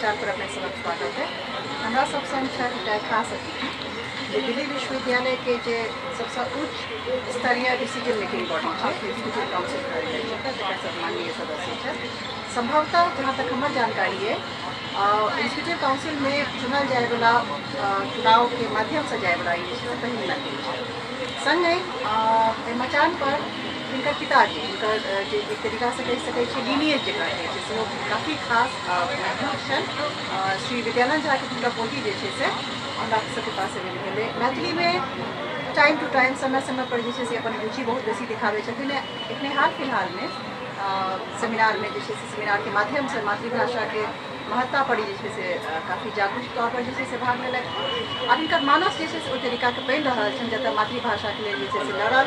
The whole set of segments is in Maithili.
मचान पर अपने सबक स्वागत है। हमरा सब संग छथि एकटा खास अतिथि जे दिल्ली विश्वविद्यालय के जे सबसँ उच्च स्तरीय डिसीजन मेकिंग बॉडी छै, एग्जीक्यूटिव काउंसिल कहल जाइ छै, तकर सम्माननीय सदस्य छथि। संभवतः जहाँ तक हमर जानकारी है, एग्जीक्यूटिव काउंसिल में चुनल जायवला, चुनाव के माध्यम से जायवला ई जे छै से पहिल मैथिल छै। संगहि एहि मचान पर हिनकर पिताजी, हिनकर जे एक तरीकासँ कहि सकै छी लीनिएज जकरा कहै छै, सेहो काफी खास मजबूत छनि। श्री विद्यानंद झाके हुनका पोथी जे छै से हमरा सबके पास अवेलेबल अइ। मैथिलीमे टाइम टू टाइम, समय समय पर जे छै से अपन रुचि बहुत बेसी दिखाबै छथिन। एखने हाल फिलहालमे सेमिनारमे जे छै से सेमिनारके माध्यमसँ मातृभाषाके महत्ता पर जे छै से काफी जागरूक तौर पर जे छै से भाग लेलथि। आब हिनकर मानस जे छै से ओहि तरीकाके बनि रहल छनि जतऽ मातृभाषाके लेल जे छै से लड़ल,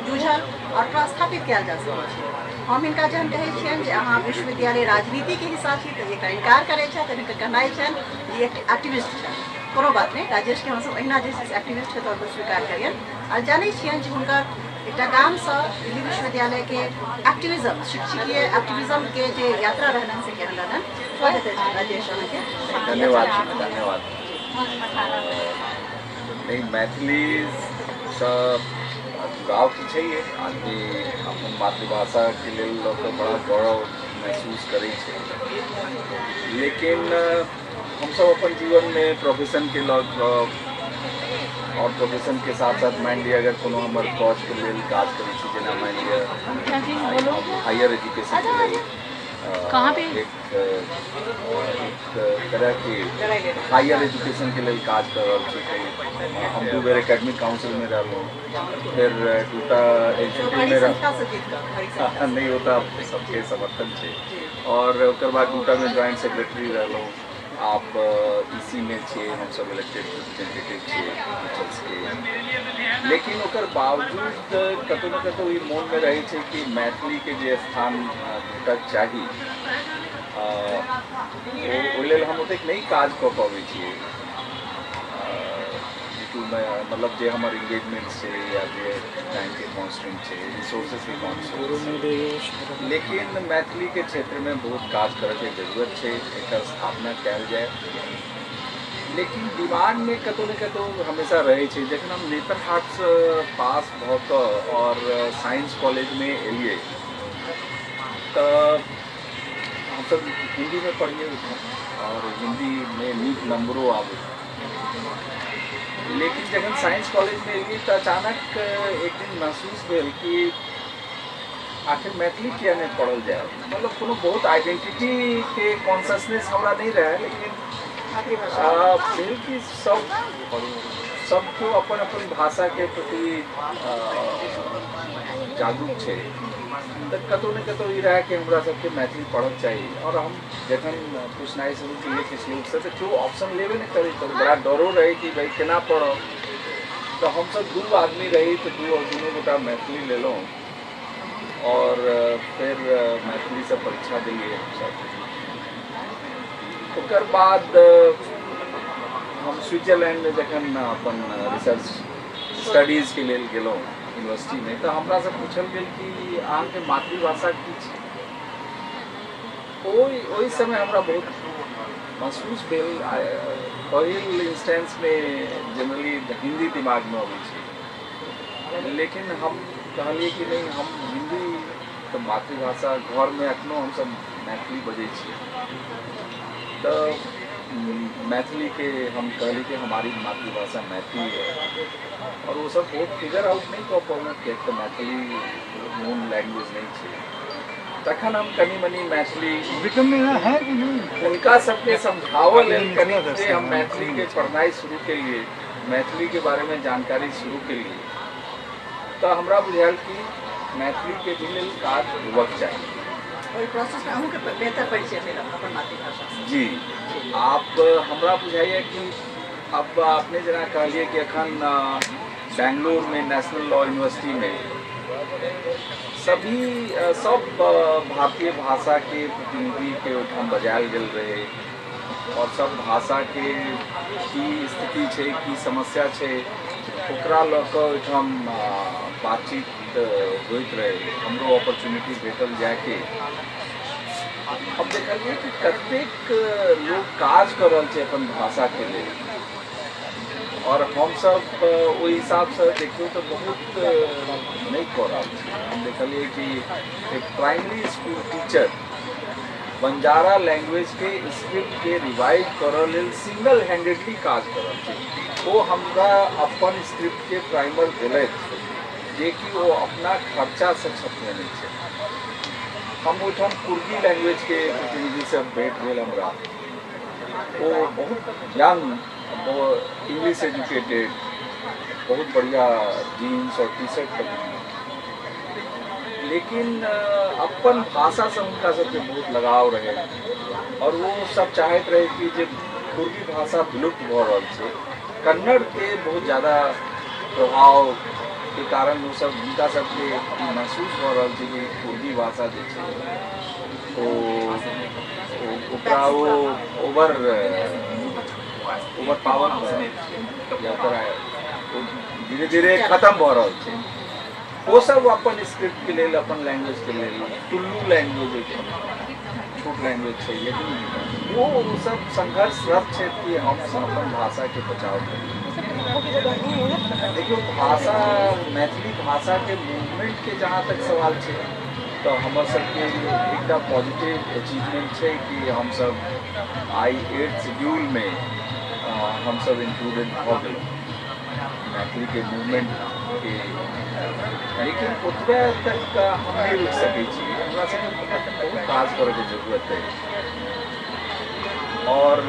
जूझल आओर ओकरा स्थापित कयल जा सकै छै। हम हिनका जहन कहै छियनि जे अहाँ विश्वविद्यालय राजनीतिके हिस्सा छी, तऽ एकरा इनकार करै छथि। हिनकर कहनाइ छनि जे एक एक्टिविस्ट छनि। कोनो बात नहि, राजेशके हमसभ अहिना जे छै से एक्टिविस्टके तौर पर स्वीकार करियनि आ जानै छियनि जे हुनकर एकटा गामसँ दिल्ली विश्वविद्यालयके एक्टिविज्म, शिक्षकीय एक्टिविज्मके जे यात्रा रहलनि से केहन रहलनि। स्वागत अछि राजेश अहाँके। धन्यवाद, धन्यवाद। नहीं, मैथिलीसँ जुड़ाव तऽ छैहे। आदमी अपन मातृभाषाके लेल लऽ कऽ बड़ा गौरव महसूस करै छै, लेकिन हमसब अपन जीवनमे प्रोफेशनके लऽ कऽ आओर प्रोफेशनके साथ साथ मानि लिअ अगर कोनो हमर कॉजके लेल काज करै छी, जेना मानि लिअ हायर एजुकेशनके लेल एक एक तरहके हायर एजुकेशनके लेल काज कऽ रहल छी, तऽ हम दू बेर एकेडमिक काउंसिलमे रहलहुँ, फेर दूटा एग्जीक्यूटिवमे रह नहि होता, सबके समर्थन छै, आओर ओकर बाद दूटामे ज्वाइंट सेक्रेटरी रहलहुँ। आप ई मे छियै, हमसब इलेक्टेड रिप्रेजेंटेटिव छियै टीचर्सके, लेकिन ओकर बावजूद कतहु ने कतहु ई मोनमे रहै छै कि मैथिलीके जे स्थान भेटक चाही, ओहि लेल हम ओतेक नहि काज कऽ पबै छियै। मतलब जे हमर एंगेजमेंट छै या जे टाइमके कॉन्स्टेंट छै, रिसोर्सेसके कॉन्स्टेंट, लेकिन मैथिलीके क्षेत्रमे बहुत काज करैके जरूरत छै, एकर स्थापना कयल जाय। लेकिन दिमागमे कतहु ने कतहु हमेशा रहै छै। जखन हम नेतरहाटसँ पास भऽ कऽ आओर साइंस कॉलेजमे एलियै, तऽ हमसब हिन्दीमे पढ़ियै आओर हिन्दीमे नीक नम्बरो आबै, लेकिन जखन साइंस कॉलेजमे एलियै तऽ अचानक एक दिन महसूस भेल कि आखिर मैथिली किया नहि पढ़ल जाय? मतलब कोनो बहुत आइडेंटिटीके कॉन्सियसनेस हमरा नहि रहै, लेकिन भेल कि सब सब केओ अपन अपन भाषाके प्रति जागरूक छै, तऽ कतहु ने कतहु ई रहै कि हमरा सबके मैथिली पढ़क चाही। आओर हम जखन पूछनाइ शुरू केलियै किछु लोकसँ, तऽ केओ ऑप्शन लेबे नहि करै, तऽ बड़ा डरो रहै कि भाइ केना पढ़ब? तऽ हमसब दू आदमी रही, तऽ दुनू गोटा मैथिली लेलहुँ आओर फेर मैथिलीसँ परीक्षा देलियै हमसब। ओकर बाद हम स्विट्जरलैंडमे जखन अपन रिसर्च स्टडीजके लेल गेलहुँ यूनिवर्सिटीमे, तऽ हमरासँ पूछल गेल कि अहाँके मातृभाषा की छै? ओहि ओहि समय हमरा बहुत महसूस भेल। पहिल इंस्टेंसमे जनरली हिन्दी दिमागमे अबै छै, लेकिन हम कहलियै कि नहि, हम हिन्दी तऽ मातृभाषा, घरमे एखनो हमसब मैथिली बजै छियै, तऽ मैथिलीके हम कहली कि हमारी मातृभाषा मैथिली है। आओर ओ सब बहुत फिगर आउट नहि कऽ पौलक, किएक तऽ मैथिली ओन लैंग्वेज नहि छै। तखन हम कनि मनि मैथिली है कि नहीं हुनका सबके समझावऽ लेल कनि जे हम मैथिलीके पढ़नाइ शुरू केलियै, मैथिलीके बारेमे जानकारी शुरू केलियै, तऽ हमरा बुझायल कि मैथिलीके भी लेल काज होबक चाही। ओहि प्रोसेसमे अहूँके बेहतर परिचय भेल अपन मातृभाषासँ। जी, आब हमरा बुझाइए कि अब अपने जेना कहलियै कि एखन बेंगलोरमे नेशनल लॉ यूनिवर्सिटीमे सभी सब भारतीय भाषाके प्रतिनिधिके ओहिठाम बजायल गेल रहै आओर सब भाषाके की स्थिति छै, की समस्या छै, ओकरा लऽ कऽ ओहिठाम बातचीत होइत रहै। हमरो अपॉर्चुनिटी भेटल जायके। हम देखलियै कि कतेक लोक काज कऽ रहल छै अपन भाषाके लेल आओर हमसभ ओहि हिसाबसँ देखियौ तऽ बहुत नहि कऽ रहल छी। हम देखलियै कि एक प्राइमरी स्कूल टीचर बंजारा लैंग्वेजके स्क्रिप्टके रिवाइव करऽ लेल सिंगल हैंडेडली काज कऽ रहल छै। ओ हमरा अपन स्क्रिप्टके प्राइमर देलथि जेकि ओ अपना खर्चासँ छपबेने छै। हम ओहिठाम कुर्गी लैंग्वेजके प्रतिनिधिसँ भेँट भेल हमरा। ओ बहुत यंग, इंग्लिश एजुकेटेड, बहुत बढ़िया जीन्स और टी शर्ट पहिरने, लेकिन अपन भाषासँ हुनका सबके बहुत लगाव रहै और वो सब चाहैत रहै कि जे कुर्गी भाषा विलुप्त भऽ रहल छै, कन्नड़के बहुत ज़्यादा प्रभाव के कारण ओ सब हुनका सबके ई महसूस भऽ रहल छै कि कुर्गी भाषा जे छै ओ ओकरा ओ ओवर ओवर पावर भऽ रहल छै या ओकरा ओ धीरे धीरे खत्म भऽ रहल छै। ओ सब अपन स्क्रिप्टके लेल, अपन लैंग्वेजके लेल, टुल्लू लैंग्वेज एक छोट लैंग्वेज छै, लेकिन ओ सब संघर्षरत छै कि हम सब अपन भाषाके बचाव करी। देखियौ, भाषा, मैथिली भाषाके मूवमेंटके जहाँ तक सवाल छै तऽ हमर सबके एकटा पॉजिटिव अचीवमेंट छै कि हमसब आइ एट शेड्यूलमे हमसब इंक्लूडेड भऽ गेलहुँ मैथिलीके मूवमेंटके। लेकिन ओतबे तक हम नहि रुकि सकै छी, हमरा सबके बहुत काज करैके जरूरत अछि और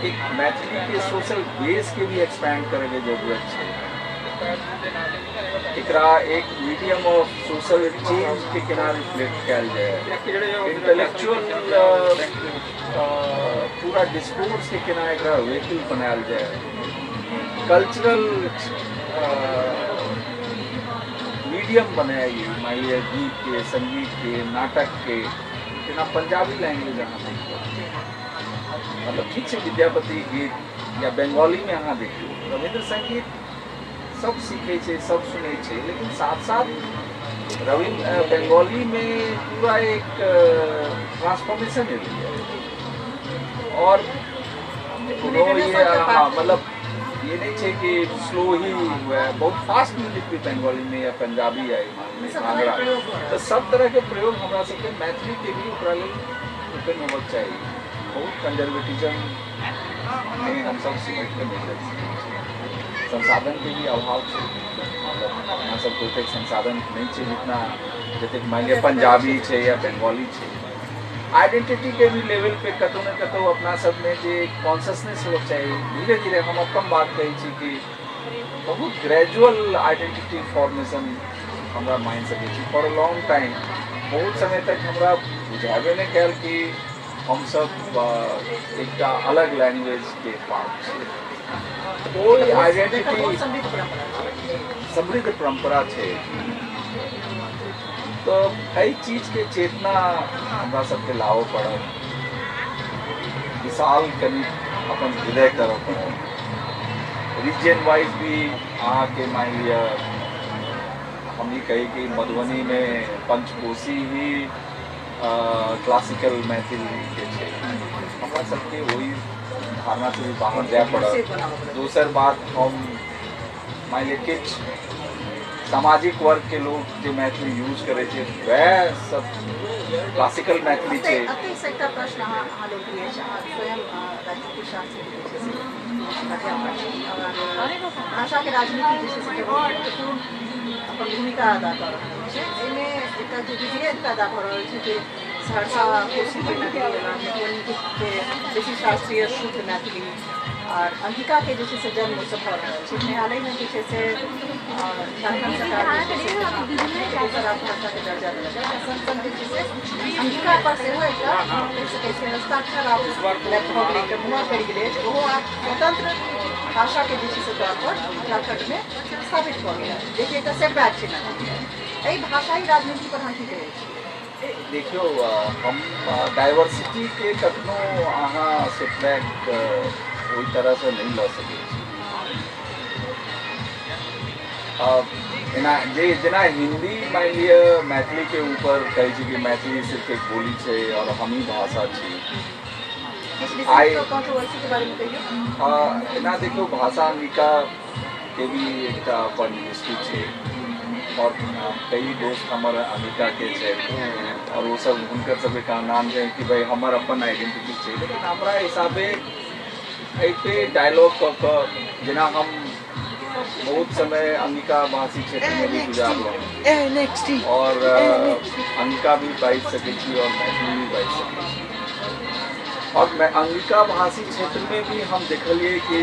एक मैथिलीके सोशल बेसके भी एक्सपैंड करैके जरूरत छै। एकरा एक मीडियम ऑफ सोशल चेंज के केना रिफ्लेक्ट कयल जाय, इंटेलेक्चुअल पूरा डिस्कोर्स के केना एकरा व्हीकल बनायल जाय, कल्चरल मीडियम बनाय, मानि लिअ गीत के, संगीत के, नाटक के। जेना पंजाबी लैंग्वेज अहाँ देखियौ, मतलब ठीक छै विद्यापति गीत या बंगालीमे अहाँ देखियौ रविन्द्र संगीत सब सीखै छै, सब सुनै छै, लेकिन साथ साथ रविन्द्र बंगालीमे पूरा एक ट्रांसफॉर्मेशन एलैए और कोनो ये हाँ मतलब ये नहीं छै कि स्लो ही हुए, बहुत फास्ट म्यूजिक भी बंगाली में या पंजाबी या भांगड़ा, तऽ सब तरहके प्रयोग हमरा सबके मैथिलीके भी ओकरा लेल ओपन होबक चाही। बहुत कंजर्वेटिज्म में हमसब सिमटि कऽ नहि रहि सकै छी। संसाधनके भी अभाव छै, मतलब अपना सबके ओतेक संसाधन नहि छै जितना जतेक मानि लिअ पंजाबी छै या बंगाली छै। आइडेंटिटीके भी लेवल पे कतहु ने कतहु अपना सबमे जे कॉन्सियसनेस होबक चाही, धीरे धीरे हम अपन बात कहै छी कि बहुत ग्रेजुअल आइडेंटिटी फॉर्मेशन हमरा मानि सकै छी। फॉर अ लॉन्ग टाइम, बहुत समय तक हमरा बुझाबे नहि कयल कि हमसब एकटा अलग लैंग्वेजके पार्ट छी। ओहि आइडेंटिटी समृद्ध परम्परा छै, तऽ एहि चीजके चेतना हमरा सबके लाबऽ पड़त, विशाल कनि अपन हृदय करऽ पड़त। रीजन वाइज भी अहाँके मानि लिअ हम ई कही कि मधुबनीमे पंचकोशी ही क्लासिकल मैथिलीके छै, हमरा सबके ओहि धारणासँ भी बाहर जाय पड़त। दोसर बात, हम मानि लिअ किछु सामाजिक वर्गके लोक जे मैथिली यूज करै छै वएह सब क्लासिकल मैथिली छै। एतहिसँ एकटा प्रश्न अहाँ लेल भी अछि। अहाँ स्वयं राजनीति शास्त्र जे छै से प्राध्यापक छी और भाषाके राजनीति जे छै से बहुत महत्वपूर्ण अपन भूमिका अदा कऽ रहल छै। एहिमे एकटा जे विभेद पैदा भऽ रहल छै जे सहरसा कोसीके मैथिली, मधुबनीके बेसी शास्त्रीय शुद्ध मैथिली आर अंगिकाके जे छै से जन्म ओहिसँ भऽ रहल छै। हालहिमे जे छै से झारखण्ड सरकार जे छै से दोसर राजभाषाके दर्जा देलक है, संग संग जे छै से अंगिका पर सेहो एकटा कहि सकै छियै हस्ताक्षर आब भऽ गेलै, एकटा मुहर पड़ि गेलै अछि, ओहो आब स्वतंत्र भाषाके जे छै से तौर पर झारखण्डमे स्थापित भऽ गेल है, जेकि एकटा सेटबैक छै मैथिलीके। एहि भाषाई राजनीति पर अहाँ की कहै छी? देखियौ, हम डाइवर्सिटीके कखनो अहाँ सेटबैक ओहि तरहसँ नहि लऽ सकै छी। एना जे जेना हिंदी मानि लिअ मैथिलीके ऊपर कहै छै कि मैथिली सिर्फ एक बोली छै आओर हमही भाषा छी। आइ कंट्रोवर्सी के बारे में कहियौ। एना देखियौ, भाषा अंगिकाके भी एकटा अपन हिस्ट्री छै आओर कई दोस्त हमर अंगिकाके छै आओर ओसब हुनकर सबके का नाम छै कि भाई हमर अपन आइडेंटिटी छै, लेकिन हमरा हिसाबे एहि पे डायलॉग कऽ कऽ जेना हम बहुत समय अंगिका भाषी क्षेत्रमे भी गुजारलहुँ आओर अंगिका भी बाजि सकै छी आओर मैथिली भी बाजि सकै छी आओर अंगिका भाषी क्षेत्रमे भी हम देखलियै कि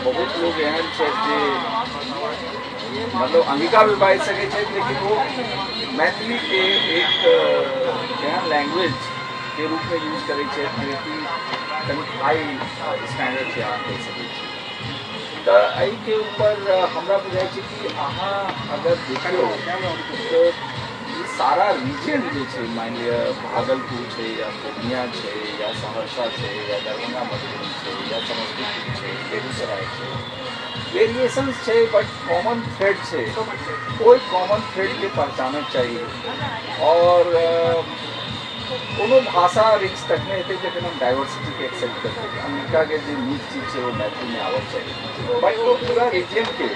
बहुत लोग एहन छथि जे मतलब अंगिका भी बाजि सकै छथि, लेकिन ओ मैथिलीके एक एहन लैंग्वेजके रूपमे यूज करै छथि जेकि कनि हाई स्टैंडर्ड छै अहाँ कहि सकै छी। तऽ एहिके ऊपर हमरा बुझाइ छै कि अहाँ अगर देखियौ तऽ ई सारा रीजन जे छै, मानि लिअ भागलपुर छै या पूर्णिया छै या सहरसा छै या दरभंगा मधुबनी छै या समस्तीपुर छै, बेगूसराय छै, वेरिएशंस छै बट कॉमन थ्रेड छै। ओहि कॉमन थ्रेडके पहचानक चाही आओर कोनो भाषा रिच तखने हेतै जखन हम डाइवर्सिटीके एक्सेप्ट करबै। अंगिकाके जे नीक चीज छै ओ मैथिलीमे आबक चाही, बट ओ पूरा रीजनके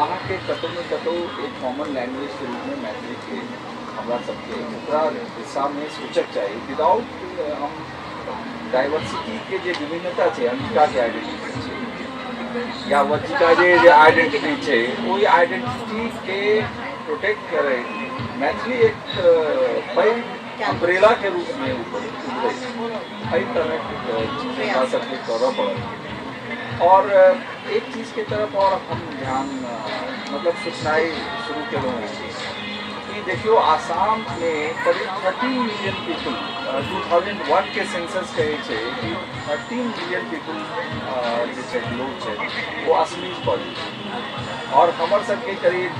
अहाँके कतहु ने कतहु एक कॉमन लैंग्वेजके रूपमे मैथिलीके हमरा सबके ओकरा दिशामे सोचक चाही। विदाउट हम डाइवर्सिटीके जे विभिन्नता छै, अंगिकाके आइडेंटिटी छै या वज्जिका जे आइडेंटिटी छै, ओहि आइडेंटिटीके प्रोटेक्ट करै मैथिली एक पैघ अम्ब्रेलाके रूपमे उभरै, एहि तरहके चीज हमरा सबके करऽ पड़त। आओर एक चीजके तरफ आओर हम ध्यान मतलब सोचनाइ शुरू केलहुँ हेँ कि देखियौ, आसाममे करीब 13 मिलियन पीपल, 2001 के सेंसस कहै छै कि 13 मिलियन पीपल जे छै, लोग छै, ओ असमीज बजै छै आओर हमर सबके करीब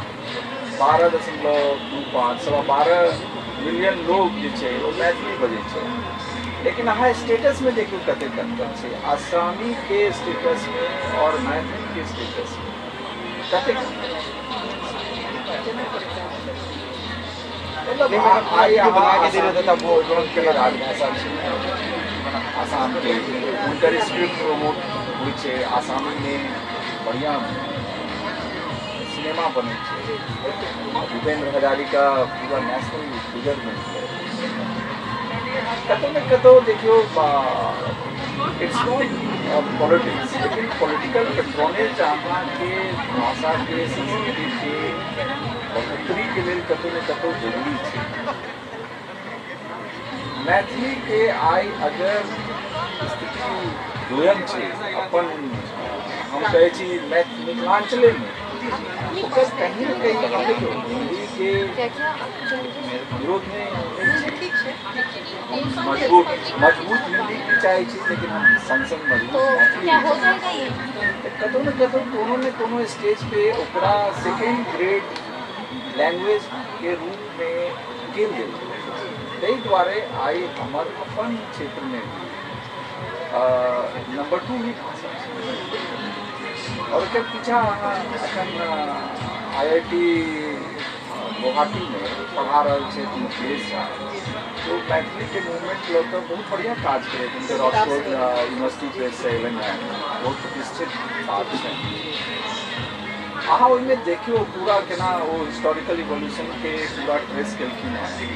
12.25, 12.25 मिलियन लोग जे छै ओ मैथिली बजै छै। लेकिन अहाँ स्टेटसमे देखियौ कतेक अंतर छै आसामीके स्टेटसमे आओर मैथिलीके स्टेटसमे, कतेक अंतर छै। मतलब आइ अहाँ आसामी राजभाषा छै आसामके, हुनकर स्क्रिप्ट प्रमोट होइ छै, आसामीमे बढ़िआँ सिनेमा बनै छै, भूपेंद्र हजारिका पूरा नेशनल फिगर बनि गेलै। कतहु ने कतहु देखियौ, it's not politics, लेकिन पॉलिटिकल पेट्रोनेज अहाँके भाषाके संस्कृतिके बढ़ोतरीके लेल कतहु ने कतहु जरूरी छै। मैथिलीके आइ अगर स्थिति दोयम छै, अपन हम कहै छी मिथिलाञ्चलेमे, ओकर कहीं ने कहीं हम देखियौ हिन्दीके विरोधमे नहि छी। हम मजबूत मजबूत हिन्दी भी चाहै छी, लेकिन हम संग संग मजबूत मैथिली भी चाहै छी। तऽ कतहु ने कतहु कोनो ने कोनो स्टेज पे ओकरा सेकेंड ग्रेड लैंग्वेज के रूपमे गेल गेल। ताहि दुआरे आइ हमर अपन क्षेत्रमे भी नंबर टू ही भाषा छै। आओर एकर पीछा अहाँ एखन आईआईटी गुवाहाटीमे पढ़ा रहल छथि मुकेश झा, ओ मैथिलीके मूवमेंट लऽ कऽ बहुत बढ़िआँ काज करैत, हुनकर ऑक्सफोर्ड यूनिवर्सिटी प्रेससँ एलनि हेँ, बहुत प्रतिष्ठित बात छै। अहाँ ओहिमे देखियौ पूरा केना ओ हिस्टोरिकल इवोल्यूशनके पूरा ट्रेस केलखिन हेँ।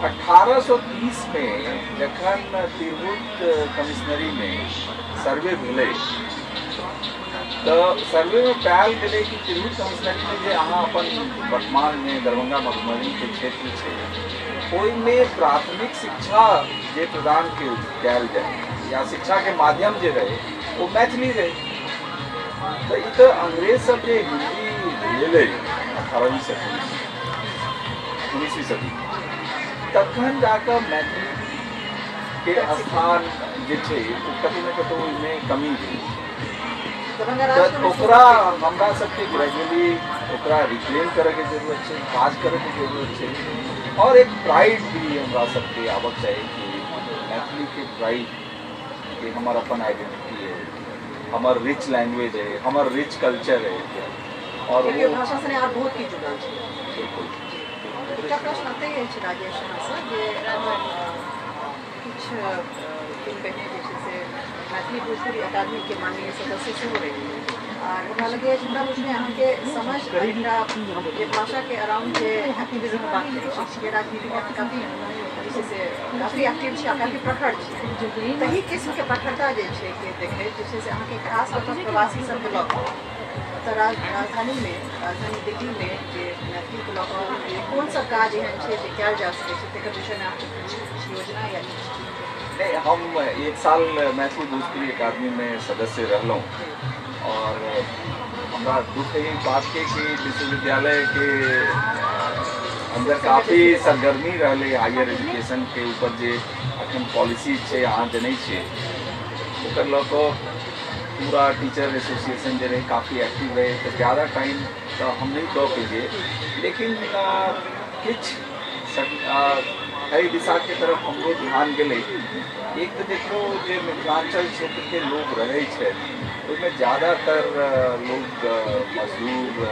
1830मे जखन तिरहुत कमिश्नरीमे सर्वे भेलै तऽ सर्वेमे पायल गेलै कि तिरहुत कमिश्नरीमे, जे अहाँ अपन वर्तमानमे दरभंगा मधुबनीके क्षेत्र छै, ओहिमे प्राथमिक शिक्षा जे प्रदान कयल जाय या शिक्षाके माध्यम जे रहै ओ मैथिली रहै। तऽ ई तऽ अंग्रेज सब जे हिन्दी लेलै 18वीं सदी, 19वीं सदी, तखन जाकऽ मैथिलीके स्थान जे छै ओ कतहु ने कतहु ओहिमे कमी भेल। दरभंगा तऽ राज ओकरा हमरा सबके ग्रेजुअली ओकरा रिक्लेम करैके जरूरत छै, काज करैके जरूरत छै आओर एक प्राइड भी हमरा सबके आबक चाही कि मैथिलीके प्राइड कि हमर अपन आइडेंटिटी है, हमर रिच लैंग्वेज है, हमर रिच कल्चर है। और ओ भाषा सने आर बहुत किछु जुड़ल छै। बिल्कुल। एकटा प्रश्न एतै अछि राजेश अहाँसँ जे किछु दिन पहिने जे छै से मैथिली भोजपुरी अकादमीके माननीय सदस्य सेहो रही आर हमरा लगैए हमरा बुझने अहाँके समझ एकटा जे भाषाके अराउंड जे एक्टिविज्म बात करै छी, राजनीतिमे काफी जे छै से काफी एक्टिव छी आ काफी प्रखर छी, तही किस्मके प्रखरता जे छै कि देखैत जे छै से अहाँके खास तौर पर प्रवासी सबके लऽ कऽ तऽ राजधानीमे, राजधानी दिल्लीमे जे मैथिलीके लऽ कऽ कोन सब काज एहन छै जे कयल जा सकै छै, तकर विषयमे अहाँके किछु योजना या किछु? नहीं, हम एक साल मैथिली भोजपुरी अकादमी में सदस्य रहलहुँ और हमरा दुख है बात के कि विश्वविद्यालय के अंदर काफ़ी सरगर्मी रहलै हायर एजुकेशन के ऊपर। जे अखन पॉलिसी छै, अहाँ जनै छियै, ओकर लऽ कऽ पूरा टीचर एसोसिएशन जे रहै काफ़ी एक्टिव रहै, तऽ ज़्यादा टाइम तऽ हम नहि दऽ पेलियै, लेकिन किछु एहि दिशाके तरफ हमरो ध्यान गेलै। एक तऽ देखियौ, जे मिथिलांचल क्षेत्रके लोक रहै छै ओहिमे ज़्यादातर लोग मजदूर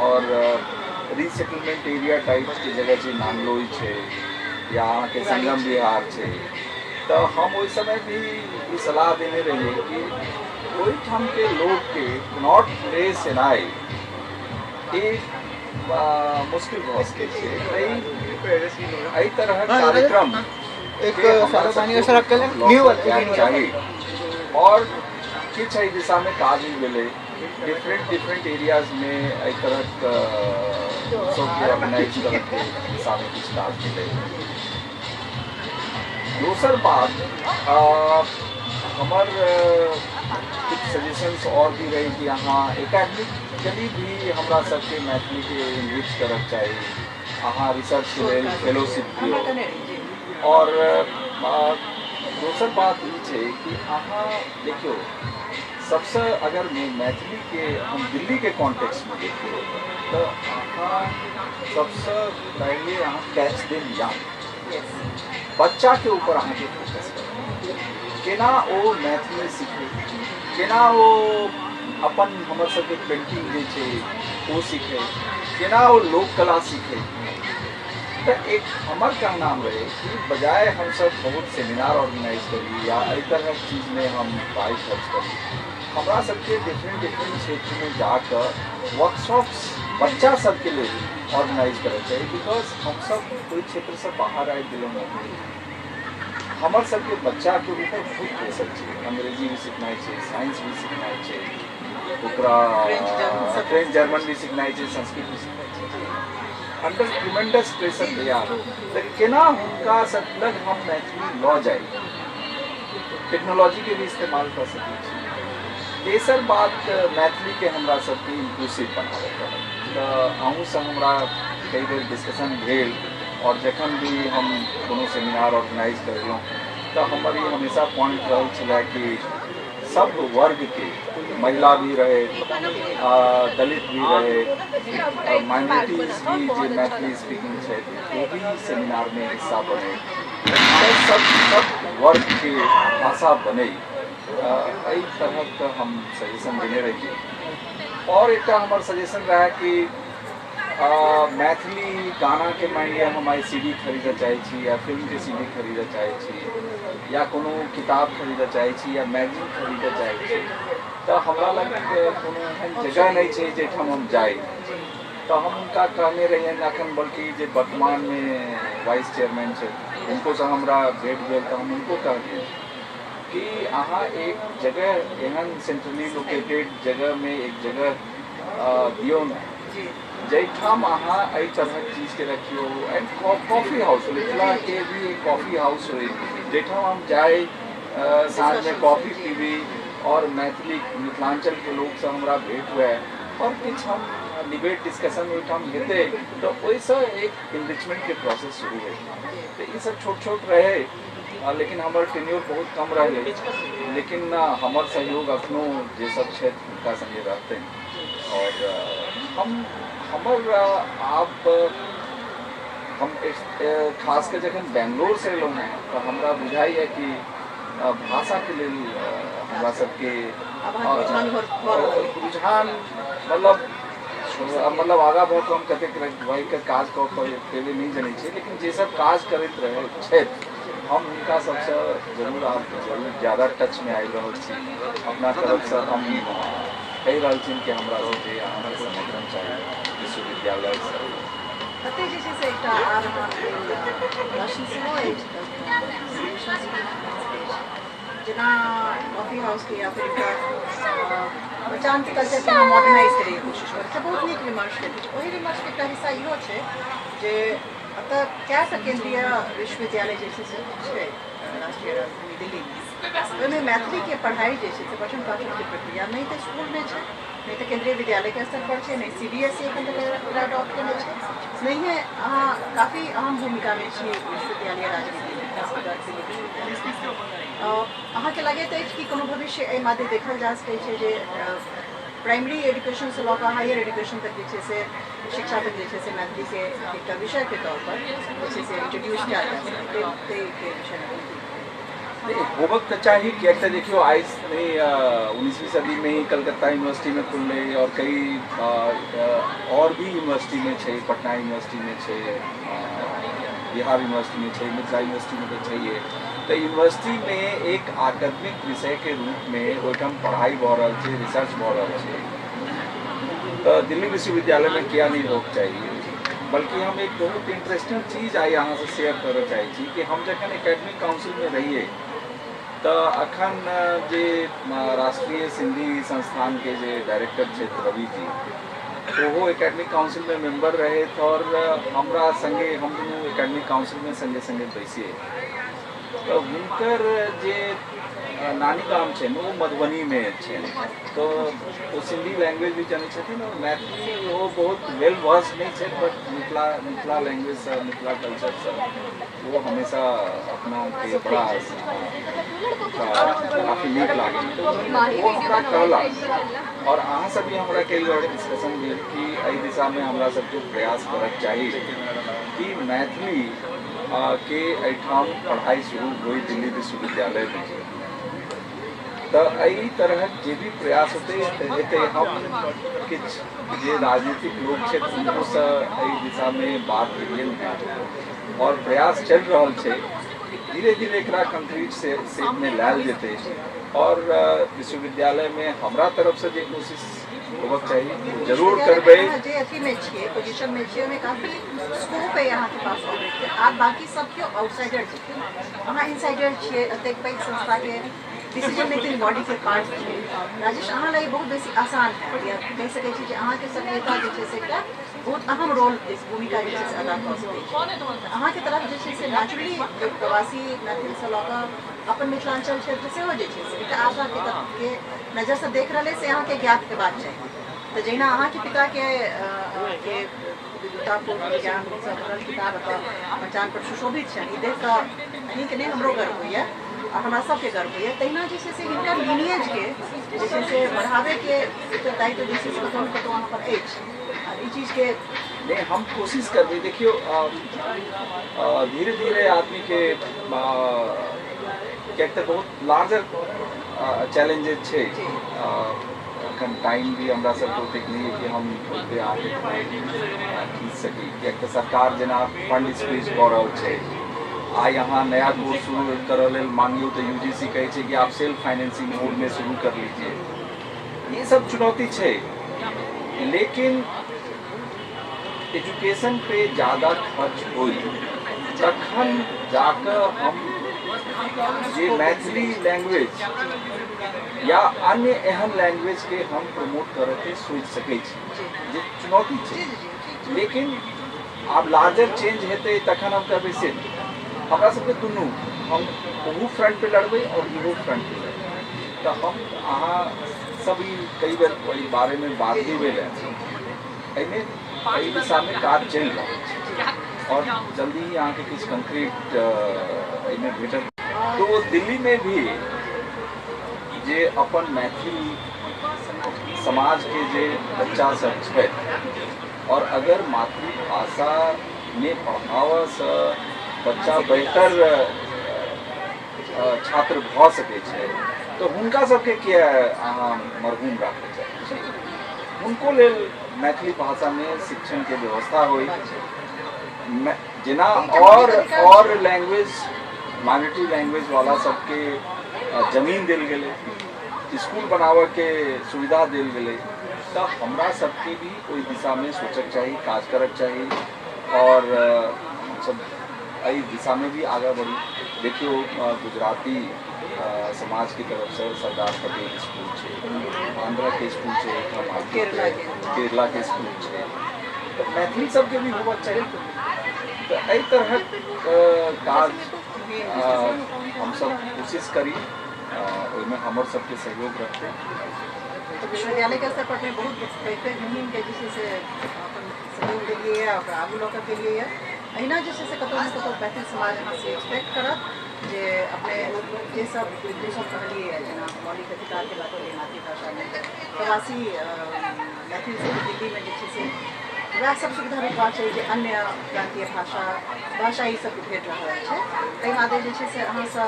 और रिसेटलमेंट एरिया टाइपके जगह छै, नांगलोई छै या अहाँके संगम विहार छै। तऽ हम ओहि समय भी ई सलाह देने रहियै कि ओहिठामके लोकके कनॉट प्लेस एनाइ एक मुश्किल भऽ सकै छै। एहि तरहक कार्यक्रम एक सादा पानी और सर न्यू वाला चाही और किछु एहि दिशामे काज भी भेलै। डिफरेंट डिफरेंट एरियाजमे एहि तरहक उत्सवके ऑर्गेनाइज करैके दिशामे किछु काज भेलै। दोसर बात, हमर किछु सजेशंस और भी रहै कि अहाँ एकेडमिकली भी हमरा सबके मैथिलीके इनरिच करक चाही, अहाँ रिसर्चके लेल फेलोशिप दियौ। और दोसर बात ई छै कि अहाँ देखियौ, सबसँ अगर मैथिलीके हम दिल्लीके कॉन्टेक्स्टमे देखियौ तऽ अहाँ सबसँ पहिले अहाँ कैच देम यंग, बच्चाके ऊपर अहाँके फोकस करू, केना ओ मैथिली सीखै, केना ओ अपन हमर सबके पेंटिंग जे छै ओ सीखै, केना ओ लोक कला सीखै। तऽ एक हमर कहनाम रहै कि बजाय हमसब बहुत सेमिनार ऑर्गेनाइज करी या एहि तरहक चीजमे हम पाइ खर्च करी, हमरा सबके डिफरेंट डिफरेंट क्षेत्रमे जाकऽ वर्कशॉप्स बच्चा सबके लेल ऑर्गेनाइज करऽ चाही, because हमसब ओहि क्षेत्रसँ बाहर आबि गेलहुँ हँ। हमर सबके बच्चाके ऊपर बहुत प्रेशर छै, अंग्रेजी भी सिखनाइ छै, साइंस भी सिखनाइ छै, ओकरा फ्रेंच जर्मन भी सिखनाइ छै, संस्कृत भी सिखनाइ छै। अंडर ट्रिमेंडस प्रेशर तैयार, तऽ केना हुनका सब लग हम मैथिली लऽ जाइ, टेक्नोलॉजीके भी इस्तेमाल कऽ सकै छी। तेसर बात, मैथिलीके हमरा सबके इंक्लूसिव बनाबऽ पड़त। तऽ अहूँसँ हमरा कई बेर डिस्कशन भेल और जखन भी हम कोनो सेमिनार ऑर्गेनाइज करेलहुँ तऽ हमर ई हमेशा पॉइंट रहल छलै कि सब वर्गके, महिला भी रहे, दलित भी रहे, माइनॉरिटीज भी जे मैथिली स्पीकिंग छथि ओ भी सेमिनारमे हिस्सा बने, तऽ सब सब वर्गके भाषा बने, एहि तरहक हम सजेशन देने रहियै। और एकटा हमर सजेशन रहै कि मैथिली गानाके मानि लिअ हम आइ सी डी खरीदऽ चाहै छी या फिल्मके सी डी खरीदऽ चाहै छी या कोनो किताब खरीदऽ चाहै छी या मैगजीन खरीदऽ चाहै छी, तऽ हमरा लग कोनो एहन जगह नहि छै जाहिठाम हम जाइ। तऽ हम हुनका कहने रहियनि, अखन बल्कि जे वर्तमानमे वाइस चेयरमैन छै हुनकोसँ हमरा भेट भेल, तऽ हम हुनको कहलियनि कि अहाँ एक जगह एहन सेंट्रली लोकेटेड जगहमे एक जगह दियौ ने जाहिठाम अहाँ एहि तरहक चीजके रखियौ, एंड कॉफी हाउस, मिथिलाके भी एक कॉफी हाउस होइ जाहिठाम हम जाइ, साँझमे कॉफी पीबी और मैथिली मिथिलांचलके लोकसँ हमरा भेट हुए और किछु हम डिबेट डिस्कशन ओहिठाम हेतै, तऽ ओहिसँ एक इनरिचमेंटके प्रोसेस शुरू हेतै। तऽ ई सब छोट छोट रहै, लेकिन हमर टेन्योर बहुत कम रहलै, लेकिन हमर सहयोग अखनो जे सब छथि हुनका सङ्गे रहतनि। और हम हमर आब हम खास कऽ जखन बेंगलोरसँ एलहुँ हेँ तऽ हमरा बुझाइए कि भाषाके लेल हमरा सबके आब अहाँके रुझान भऽ रहल अछि। रुझान मतलब मतलब आगाँ भऽ कऽ हम कतेक भरिके काज कऽ पेबै नहि जनै छियै, लेकिन जे सब काज करैत रहै छथि हम हुनका सबसँ जरूर आब जरूर ज्यादा टचमे आबि रहल छी। अपना तरफसँ हम कहि रहल छियनि कि हमरा सबके अहाँके समर्थन चाही विश्वविद्यालयसँ। कते जे छै से एकटा आर अहाँके प्रश्न सेहो अछि, सजेशन सेहो अछि। जेना कॉफी हाउसके या फिर एकटा मचानके कल्चरके अहाँ मॉडर्नाइज करैके कोशिश करै छै, बहुत नीक विमर्श भेल छै। ओहि विमर्शके एकटा हिस्सा इहो छै जे एतऽ कएटा केन्द्रीय विश्वविद्यालय जे छै से छै राष्ट्रीय राजधानी दिल्लीमे, ओहिमे मैथिलीके पढ़ाइ जे छै से पठन पाठनके प्रक्रिया नहि तऽ स्कूलमे छै, नहि तऽ केन्द्रीय विद्यालयके स्तर पर छै, नहि CBSE एखन तक एकरा अडॉप्ट केने छै, नहिए अहाँ काफी अहम भूमिकामे छी विश्वविद्यालय राजनीतिमे, खास कऽ दिल्ली विश्वविद्यालय। अहाँके लगैत अछि कि कोनो भविष्य एहि मादे देखल जा सकै छै जे प्राइमरी एजुकेशनसँ लऽ कऽ हायर एजुकेशन तक जे छै से शिक्षा तक जे छै से मैथिलीके एकटा विषयके तौर पर जे छै से इंट्रोड्यूस कयल जा सकै, ताहिके विषयमे? होबक तऽ चाही, किएक तऽ देखियौ आइ नहि 19वीं सदीमे ही कलकत्ता यूनिवर्सिटीमे खुललै आओर कई आओर भी यूनिवर्सिटीमे छै, पटना यूनिवर्सिटीमे छै, बिहार यूनिवर्सिटीमे छै, मिथिला यूनिवर्सिटीमे तऽ छैहे। तऽ यूनिवर्सिटीमे एक आकदमिक विषयके रूपमे ओहिठाम पढ़ाइ भऽ रहल छै, रिसर्च भऽ रहल छै, तऽ दिल्ली विश्वविद्यालयमे किया नहि होबक चाही? बल्कि हम एक बहुत इंटरेस्टिंग चीज आइ अहाँसँ शेयर करऽ चाहै छी कि हम जखन एकेडमिक काउंसिलमे रहियै तऽ अखन जे राष्ट्रीय सिंधी संस्थानके जे डायरेक्टर छथि रवि जी, ओहो एकेडमिक काउंसिलमे मेम्बर रहथि आओर हमरा सङ्गे हम दुनू एकेडमिक काउंसिलमे सङ्गे सङ्गे बैसियै। तऽ हुनकर जे नानी गाम छनि ओ मधुबनीमे छनि, तऽ ओ सिंधी लैंग्वेज भी जनै छथिन आओर मैथिली ओ बहुत वेल वर्स नहि छथि, बट मिथिला मिथिला लैंग्वेजसँ, मिथिला कल्चरसँ ओ हमेशा अपनाके बड़ा काफी नीक लागल। ओ हमरा कहला आओर अहाँसँ भी हमरा कई बार डिस्कशन भेल कि एहि दिशामे हमरा सबके प्रयास करक चाही कि मैथिली के एहिठाम पढ़ाइ शुरू होइ दिल्ली विश्वविद्यालयमे। तऽ एहि तरहक जे भी प्रयास होतै हेतै, हम किछु जे राजनीतिक लोक छथि हुनकोसँ एहि दिशामे बात भेल हेँ आओर प्रयास चलि रहल छै। धीरे धीरे एकरा कंक्रीट से शेपमे लायल जेतै आओर विश्वविद्यालयमे हमरा तरफसँ जे कोशिश होबक चाही जरूर करबै। जे अथीमे छियै, पोजीशनमे छियै, ओहिमे काफी स्कोप है अहाँके पास ऑलरेडी। आब बाकी सब केओ आउटसाइडर छथिन, अहाँ इनसाइडर छियै, एतेक पैघ संस्थाके डिसीजन मेकिंग बॉडीके पार्ट छियै। राजेश, अहाँ लेल बहुत बेसी आसान है या कहि सकै छी जे अहाँके सक्रियता जे छै से एकटा बहुत अहम रोल, भूमिका जे छै से अदा कऽ सकै छै। अहाँके तरफ जे छै से नेचुरली जे प्रवासी मैथिलसँ लऽ कऽ अपन मिथिलाञ्चल क्षेत्र सेहो जे छै से एकटा आशाके के नजरसँ देख रहलै, से अहाँके ज्ञात हेबाक चाही। तऽ जहिना अहाँके पिताके के विद्वतापूर्ण ज्ञानसँ भरल किताब एतऽ मचान पर सुशोभित छनि, ई देख कऽ अहीँके नहि हमरो गर्व होइए आ हमरा सबके गर्व होइए, तहिना जे छै से हिनकर लीनियजके जे छै से बढ़ाबैके एकटा दायित्व जे छै से कतहु ने कतहु अहाँ पर अछि आ ई चीजके नहि, हम कोशिश करबै। देखियौ, धीरे धीरे आदमीके, किएक तऽ बहुत लार्जर चैलेंजेज छै, एखन टाइम भी हमरा सबके ओतेक नहि कि हम ओते अहाँके खींच सकी, किएक तऽ सरकार जेना फंड स्क्वीज कऽ रहल छै। आइ अहाँ नया कोर्स शुरू करऽ लेल मांगियौ तऽ UGC कहै छै कि आप सेल्फ फाइनेंसिंग मोडमे शुरू कर लीजिए। ई सब चुनौती छै, लेकिन एजुकेशन पे ज़्यादा खर्च होई तखन जाकऽ हम जे मैथिली लैंग्वेज या अन्य एहन लैंग्वेज के हम प्रमोट करऽके सोचि सकै छी, जे चुनौती छै। लेकिन आब लार्जर चेंज हेतै तखन हम कहबै से हमरा सबके दुनू, हम ओहू फ्रंट पे लड़बै आओर इहो फ्रंट पे लड़बै। तऽ हम अहाँ सब ई कई बेर ओहि बारेमे बात भी भेल है, एहिमे एहि दिशामे काज चलि रहल छै आओर जल्दी ही अहाँके किछु कंक्रीट एहिमे भेटत। तो दिल्लीमे भी जे अपन मैथिल समाजके जे बच्चा सब छथि आओर अगर मातृभाषामे पढ़ाबऽसँ बच्चा बेहतर छात्र भऽ सकै छै तऽ हुनका सबके किया अहाँ मरहूम राखै चाहै छी। हुनको लेल मैथिली भाषामे शिक्षणके व्यवस्था होइ, जेना और लैंग्वेज माइनॉरिटी लैंग्वेज वाला सबके जमीन देल गेलै, स्कूल बनाबऽके सुविधा देल गेलै, तऽ हमरा सबके भी ओहि दिशामे सोचक चाही, काज करक चाही और हमसब एहि दिशामे भी आगाँ बढ़ी। देखियौ गुजराती समाजके तरफसँ सरदार पटेल स्कूल छै, आंध्राके स्कूल छै, केरलाके स्कूल छै, तऽ मैथिली सबके भी होबक चाही। तऽ एहि तरहक काज हमसब कोशिश करी, ओहिमे हमर सबके सहयोग रहतै। तऽ विश्वविद्यालयके स्तर पर बहुत पैघ पैघ मुहिमके जे छै से अपन सहयोग देलियै यऽ, ओकरा आगू लऽ कऽ गेलियै यऽ। अहिना जे छै से कतहु ने कतहु मैथिल समाज अहाँसँ एक्सपेक्ट करत जे अपने जे सब बिन्दु सब कहलियै यऽ, जेना मौलिक अधिकारके बात होलै मातृभाषामे, प्रवासी मैथिल सबके दिल्लीमे जे छै से वएह सब सुविधा भेटबाक चाही जे अन्य प्रान्तीय भाषा ई सबके भेट रहल छै। ताहि मादे जे छै से अहाँसँ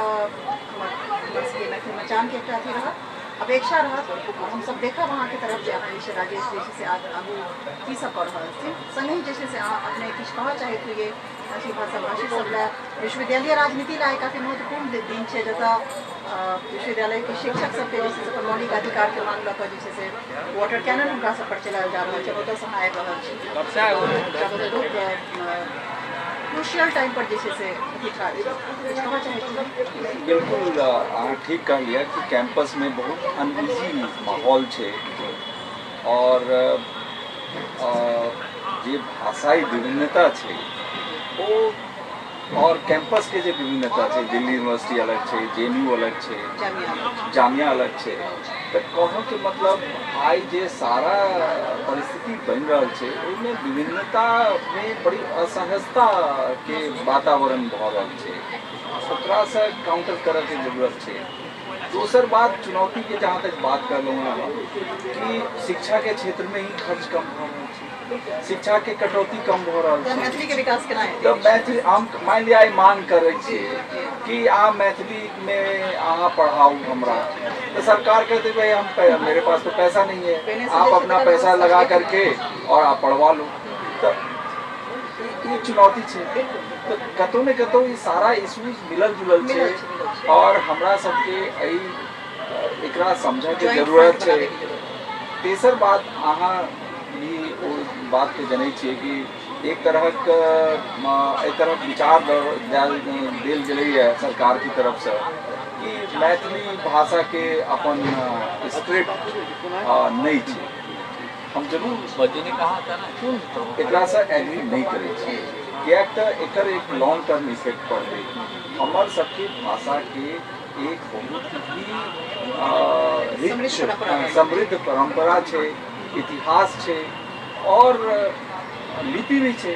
हमर सबके मैथिल मचानके एकटा अथी रहत, अपेक्षा रहत। हमसब देखब अहाँके तरफ जे अहाँ जे छै राजेश जे छै से आगू की सब कऽ रहल छथिन। सङ्गहि जे छै से अहाँ अपने किछु कहऽ चाहैत होइए मैथिली भाषा भाषी सब लए, विश्वविद्यालय राजनीति लए काफी महत्वपूर्ण दिन छै जतऽ विश्वविद्यालयके शिक्षक सबके जे छै से अपन मौलिक अधिकारके मांग लऽ कऽ जे छै से वाटर कैनन हुनका सब पर चलायल जा रहल छै, ओतऽसँ अहाँ आबि रहल छी। बहुत क्रूशियल टाइम पर जे छै से अथी ठाढ़ छै, किछु कहऽ चाहैत छी? बिल्कुल अहाँ ठीक कहलियै कि कैंपसमे बहुत अनइजी माहौल छै और जे भाषाई विभिन्नता छै ओ और कैंपसके जे विभिन्नता छै, दिल्ली यूनिवर्सिटी अलग छै, JNU अलग छै, जामिया अलग छै, तऽ कहऽके मतलब आइ जे सारा परिस्थिति बनि रहल छै ओहिमे विभिन्नतामे बड़ी असहजताके वातावरण भऽ रहल छै, ओकरासँ काउंटर करऽके जरूरत छै। दोसर बात चुनौतीके जहाँ तक बात कहलहुँ हँ कि शिक्षाके क्षेत्रमे ही खर्च कम भऽ रहल छै, शिक्षाके कटौती कम भऽ रहल छै, मैथिलीके विकास केना हेतै? तऽ मैथिली हम मानि लिअ आइ मांग करै छियै कि अहाँ मैथिलीमे अहाँ पढ़ाउ हमरा, तऽ सरकार कहते भाई हम मेरे पास तो पैसा नहीं है, आप अपना पैसा लगा करके और आप पढ़वा लो। तऽ ई चुनौती छै। तऽ कतहु ने कतहु ई सारा इश्यूज मिलल जुलल छै और हमरा सबके एहि एकरा समझऽके जरूरत छै। तेसर बात अहाँ भी ओ बातके जनै छियै कि एक तरहक एहि तरहक विचार देल गेलैए सरकारके तरफसँ कि मैथिली भाषाके अपन स्क्रिप्ट नहि छै। हम जरूर एकरासँ एग्री नहि करै छी, किएक तऽ एकर एक लॉन्ग टर्म इफेक्ट पड़तै। हमर सबके भाषाके एक बहुत ही रिच समृद्ध परम्परा छै, इतिहास छै और लिपि भी छै।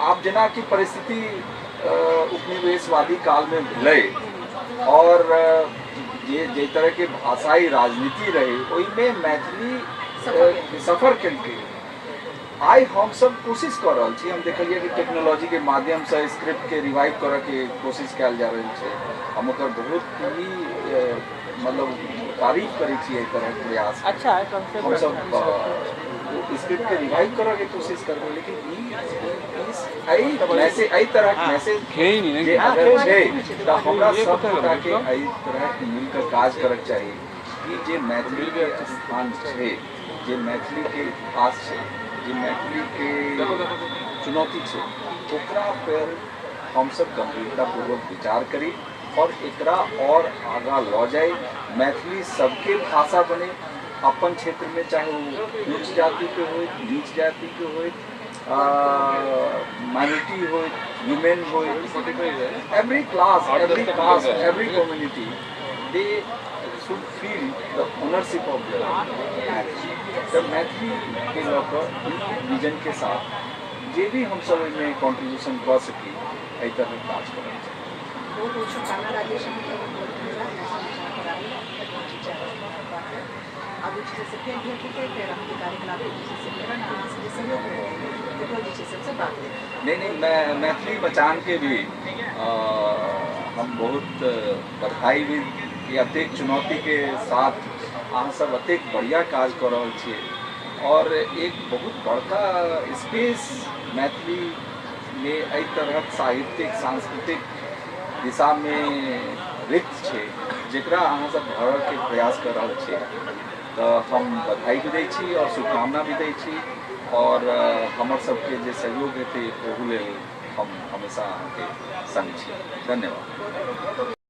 आब जेनाकि परिस्थिति उपनिवेशवादी कालमे भेलै और जे जाहि तरहके भाषाई राजनीति रहै ओहिमे मैथिली सफर केलकै। आइ हमसब कोशिश कऽ रहल छी, हम देखलियै कि टेक्नोलॉजीके माध्यमसँ स्क्रिप्टके रिवाइव करऽके कोशिश कयल जा रहल छै। हम ओकर बहुत ही मतलब तारीफ करै छी एहि तरहक प्रयास। अच्छा, हमसब स्क्रिप्टके रिवाइव करऽके कोशिश करबै, लेकिन एहि तरहक मैसेज जे अगर छै तऽ हमरा सब गोटाके एहि तरहक मिलकऽ काज करक चाही कि जे मैथिलीके स्थान छै, जे मैथिलीके इतिहास छै, जे मैथिलीके चुनौती छै, ओकरा पर हमसब गंभीरतापूर्वक विचार करी और एकरा और आगाँ लऽ जाय। मैथिली सबके भाषा बने अपन क्षेत्रमे, चाहे ओ ऊँच जातिके होय, नीच जातिके होय, माइनॉरिटी होय, वुमेन होय, every class, every caste, every community, they should feel the ownership of the Maithili. तऽ मैथिलीके लऽ कऽ विजनके साथ जे भी हमसब ओहिमे कॉन्ट्रीब्यूशन कऽ सकी एहि तरहक काज करब चाही। बहुत बहुत शुभकामना राजेश अहाँके, बहुत धन्यवाद। आगू जे छै से फेर भेट हेतै, फेर अहाँके कार्यकलाप जे छै से फेर अहाँ से जे सहयोग हेतै तकरो जे छै से हमसब बात हेतै। नहीं नहीं, मैं मैथिली मचानके भी हम बहुत बधाई भी कि एतेक चुनौतीके साथ अहाँ सब एतेक बढ़िआँ काज कऽ रहल छियै आओर एक बहुत बड़का स्पेस मैथिलीमे एहि तरहक साहित्यिक सांस्कृतिक दिशामे रिक्त छै जकरा अहाँ सब भरऽके प्रयास कऽ रहल छियै। तऽ हम बधाई भी दै छी आओर शुभकामना भी दै छी आओर हमर सबके जे सहयोग हेतै ओहू लेल हम हमेशा अहाँके संग छी। धन्यवाद।